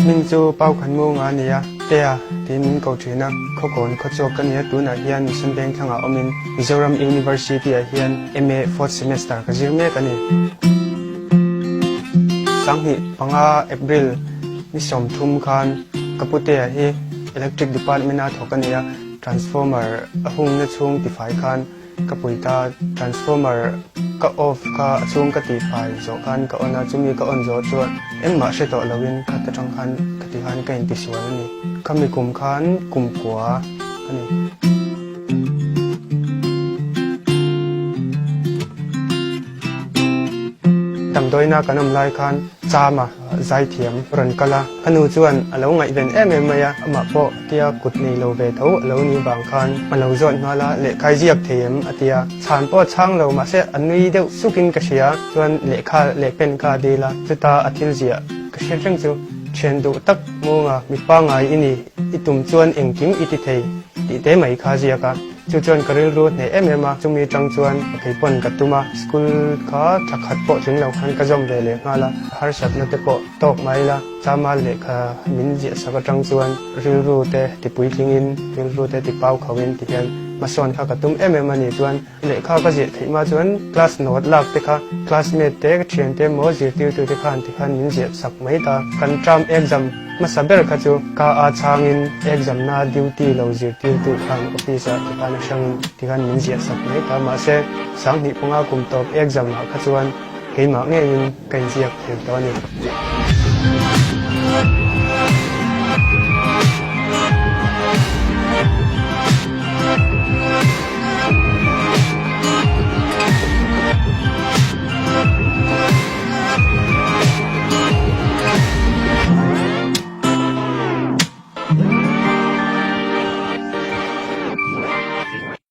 Hming chu Pau Khanmunga a ni a, Tea tiin min ko thin a, Khawkawn khawchhuak ka ni a, tunah hian Mission Vengthlangah awmin Mizoram University-ah hian MA fourth semester ka zir mek a ni. 2005 April ni 30 khan ka putea hi Electric Department-a thawk a ni a, Transformer a hungna chhung tifai khan Ka pui ta, transformer ka off kha a chhung ka tih fai zawh khan ka on a, chumi ka on zawh chuan engmah hre tawh loin kha ta tang khan ka ti khan ka intisual a ni. Khami kum khan kum kua a ni. Damdawiina kan awm lai khan Chama zaithiam rawn kal a, ka nu chuan a lo ngaihven em em mai a, amah pawh tia kut nei lo ve tho a lo nih vang khan a lo zawt nghal a, lehkha i ziak thei em? a ti a, chhan pawh a chhang lo mahse a nui deuh sukin ka hria, chuan lehkha leh pen kha a dil a, chuta a thil ziah ka hriat reng chu thian duh tak Munga mi pangngai i ni, i tum chuan engkim i ti thei tih te mai kha a ziak a. Chu chuan ka rilru hneh em em a, chumi atang chuan kei pawn ka tum a, school kha thla khat pawh tling lo khan ka zawm ve leh nghal a, harsatna te pawh tawk mai la, Chama lehkha min ziah sak atang chuan rilru te ti puitlingin, rilru te ti pau khauhin ti hian hmasawn kha ka tum em em a ni. Chuan lehkha ka ziah theih hma chuan class note lak te kha classmate te, ka thiante emaw zirtirtu te khan ti khan min ziah sak mai ta. Kan term exam Hmasa ber kha chu ka a chhangin exam na duty lo zirtirtu khan office ah tikhan a hrangin tikhan min ziah sak mai ta. Mahse, 2005 kum tawp exam ah kha chuan keimah ngeiin ka inziak thei tawh a ni.